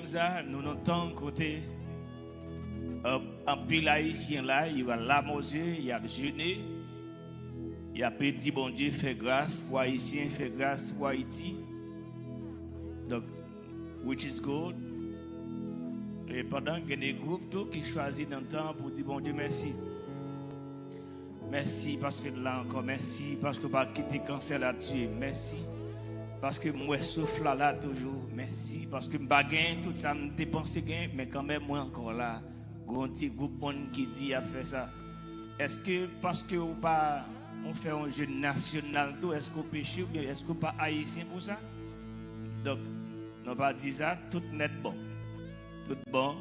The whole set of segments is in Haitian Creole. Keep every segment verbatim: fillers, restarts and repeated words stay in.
Sa, nou nan tan kote, euh, anpil Ayisyen la, yo al lamozye, y ap jene, y ap di Bondye fè gras pou Ayisyen, fè gras pou Ayiti. Donk, which is good. E pandan gen de gwoup tou ki chwazi nan tan pou di Bondye mèsi. Mèsi paske n la ankò. Mèsi paske w pa kite kansè la tiye. Mèsi paske m wè souf la la toujou. Mèsi paske m pa gen tout sa m te panse gen, men kanmenm mwen ankò la. Gon ti gwoup moun ki di y ap fè sa. Èske paske w pa, w fè yon je nasyonal tou, èske w peche oubyen èske w pa ayisyen pou sa? Donk, nou pa di sa, tout nèt bon. Tout bon.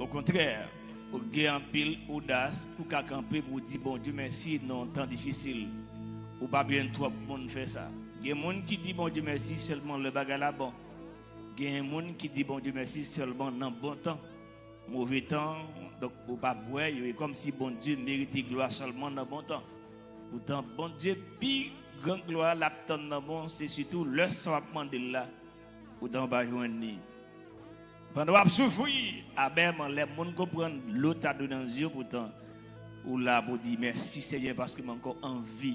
Okontrè, ou gen anpil odas pou ka kanpe pou di Bondye mèsi nan yon tan difisil. Ou pa byen twòp moun fè sa. Gen moun ki di Bondye mèsi sèlman lè bagay la bon. Gen moun ki di Bondye mèsi sèlman nan bon tan. Move tan, donk, ou p ap wè yo. E kòmsi Bondye merite glwa sèlman nan bon tan. Poutan, Bondye pi gran glwa l ap tann nan bon, se sitou lè sa w ap mande l la, poutan w pa jwenn li. Pandan w ap soufri, amèn, lè moun konprann dlo ta dwe nan zye w, poutan ou la pou di, mèsi, Senyè, paske m ankò an vi.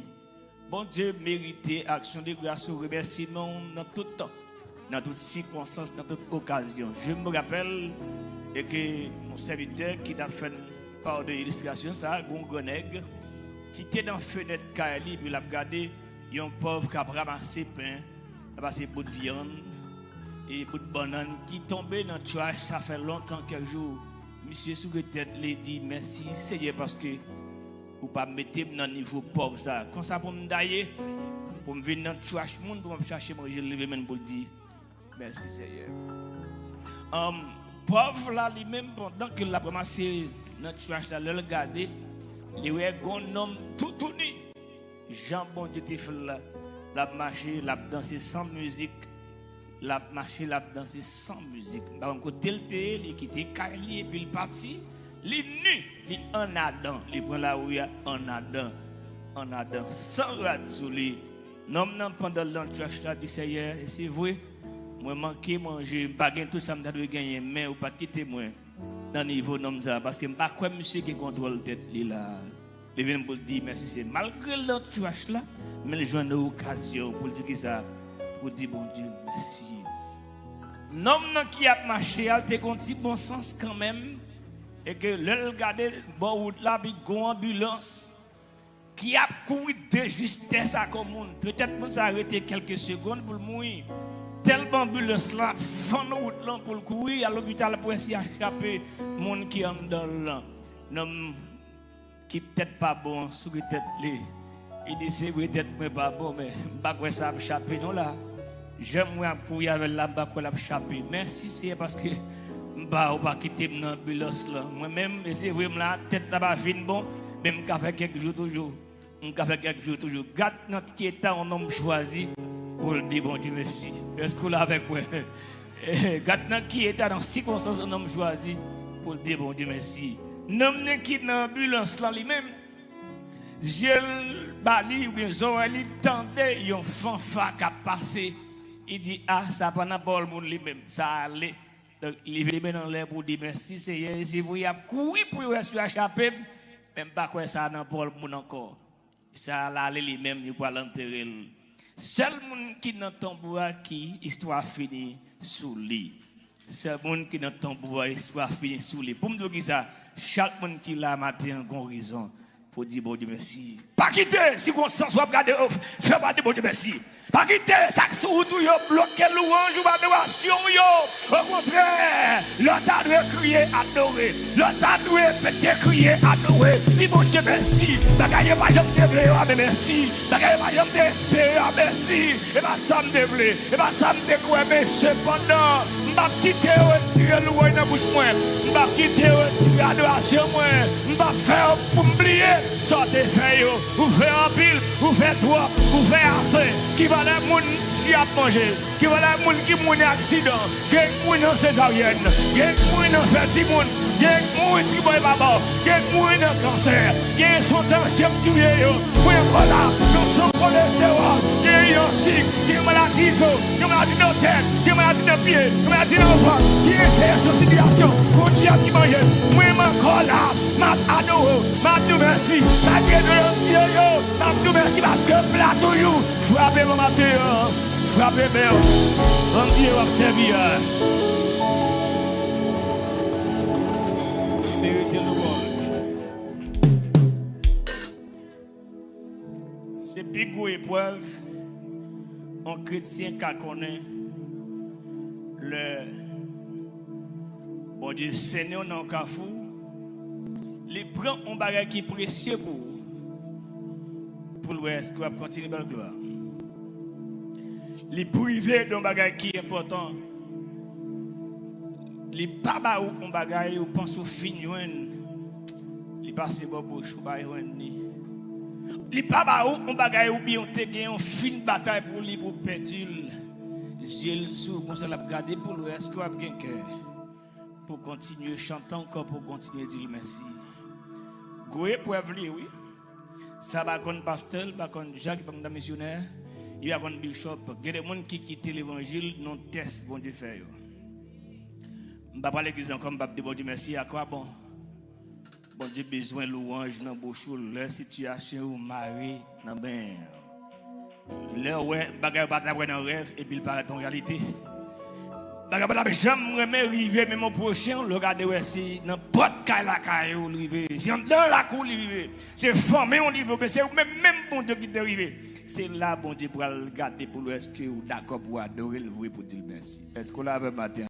Bondye merite aksyon de gras ou, remèsiman w nan tout tan, nan tout sikonstans, nan tout okazyon. Je me rappelle, e ke yon sèvitè ki t ap fè n pa de ilistrasyon sa, gon gran nèg ki te nan fenèt kay li, epi l ap gade yon pòv k ap ranmase pen, ranmase bout vyann e bout bannann ki tonbe nan trash, sa fè lontan, kèk jou. Misye souri tèt li, di, mèsi, Senyè, paske ou pa mete m nan nivo pòv sa. Konsa pou m ta ye, pou m vin nan trash moun, pou m ap chache manje, l leve men l pou l di, mèsi, Senyè. Ann, pòv la, li menm, pandan ke l ap ranmase nan trash la, lè l gade, li wè gon nonm toutouni. Jan Bondye te fè l la, l ap mache, l ap danse san mizik, l ap mache, l ap danse san mizik. M pa konn kote l te ye, li kite kay li epi l pati. Li ni, li annadan, li pran lari a annadan, annadan, san rad sou li. Nonm nan, pandan l nan trash la, di, Senyè, e se vre, mwen manke manje, m pa gen tout sa m ta dwe genyen, men ou pa t kite mwen nan nivo nonm sa, paske m pa kwè misye gen kontwòl tèt li la. Li vin pou l di mèsi, se malgre l nan trash la, men l jwenn okazyon pou l di kisa? Pou l di Bondye mèsi. Nonm nan ki ap mache a, l te gon ti bon sans kanmenm, e ke lè l gade bò wout la, pi gon anbilans ki ap kouri de jistès ak yon moun. Petèt moun sa a rete kèlke segonn pou l mouri. Tèlman anbilans la fann wout lan pou l kouri al lopital pou wè si y a chape moun ki anndan l lan. Nonm ki tèt pa bon an souri tèt li. Li di, se vre, tèt mwen pa bon, men m pa kwè sa ap chape non la. Jan m wè ap kouri avè l la, m pa kwè l ap chape. Mèsi, Seyè, paske m pa, ou pa kite m nan anbilans lan. Mwen menm, e se vre, m la, tèt la pa fin bon, men m ka fè kèk jou toujou. M ka fè kèk jou toujou. Gad nan ki eta yon nonm chwazi pou l di Bondye mèsi. Èske w la avèk mwen? Gad nan ki eta, nan sikonstans yon nonm chwazi pou l di Bondye mèsi. Nonm nan ki nan anbilans lan li menm, zye l ba li oubyen zòrèy li tande yon fanfa k ap pase. Li di, a, sa pa nan pawòl moun li menm, sa ale. Donk, leve men anlè pou di, mèsi, Seyè, e se vre, y ap kouri pou yo wè si y a chape m, men m pa kwè sa nan pawòl moun ankò. Sa al ale li menm, yo pral antere l. Sèl moun ki nan tonbo a ki istwa fini sou li. Sèl moun ki nan tonbo a, istwa fini sou li. Pou m di w kisa, chak moun ki la maten an gon rezon pou di Bondye mèsi. Pa kite sikonstans w ap gade yo fè w pa di Bondye mèsi. Pa kite sa k sou wout ou yo bloke lwanj ou, adorasyon w yo. Okontrè, lè w ta dwe kriye, adore. Lè w ta dwe pete, kriye, adore. Di Bondye mèsi. Bagay yo pa janm te vle yo a, men mèsi. Bagay yo pa janm te espere a, mèsi. E pa sa m te vle, e pa sa m te kwè, men sepandan, m p ap kite yo retire lwanj nan bouch mwen. M p ap kite yo retire adorasyon mwen. M p ap fè yo pou m bliye sa w te fè yo. Ou fè anpil, ou fè twòp, ou fè ase. Ki valè moun ki ap manje? Ki valè moun ki mouri nan aksidan? Gen k mouri nan sezaryèn. Gen k mouri nan fè timoun. Gen moun ki bòy baba, gen moun nan kansè, gen son tansyon k touye yo. Mwen ankò la, nan son kolestewòl, gen yon sik, gen maladi zo, gen maladi nan tèt, gen maladi nan pye, gen maladi nan vant, gen seyès yon sitiyasyon, gon dyab ki manje l. Mwen m ankò la, m ap adore w, m ap di w mèsi, malgre dolosite yo, m ap di w mèsi paske m la toujou. Frape bon maten an, frape bèl. Bondye w ap sèvi a. Merite lwanj. Se pi gwo eprèv yon kretyen ka konnen lè Bondye sennen w nan yon kafou, li pran yon bagay ki presye pou ou, pou l wè èske w ap kontinye ba l glwa. Li prive w de yon bagay ki enpòtan. Li pa ba ou yon bagay ou panse w fin jwenn. Li pase bò bouch ou pa jwenn li. Li pa ba ou yon bagay oubyen w te gen yon fin batay pou li pou w pèdi l. Zye l sou ou konsa l ap gade pou l wè èske w ap gen kè pou w kontinye chante ankò, pou w kontinye di l mèsi. Gwo eprèv li ye, wi. Sa pa konn pastè, li pa konn dyak, li pa konn misyonè, li pa konn bishop. Gen de moun ki kite levanjil nan tès Bondye fè yo. M pa pral legliz ankò, m p ap di Bondye mèsi, a kwa bon? Bondye bezwen lwanj nan bouch ou lè sitiyasyon ou mare nan beny. Lè w wè bagay ou pa t ap wè nan rèv, epi l parèt yon reyalite. Bagay ou pa t ap janm renmen rive menm yon pwochen w, lè w gade wè se nan pòt kay lakay ou l rive, se anndan lakou w li rive, se fanmi w li rive, oubyen se ou menm menm Bondye ki te rive. Se la Bondye pral gade pou l wè èske ou dakò pou w adore l vre, pou w di l mèsi. Èske w la avè m maten an?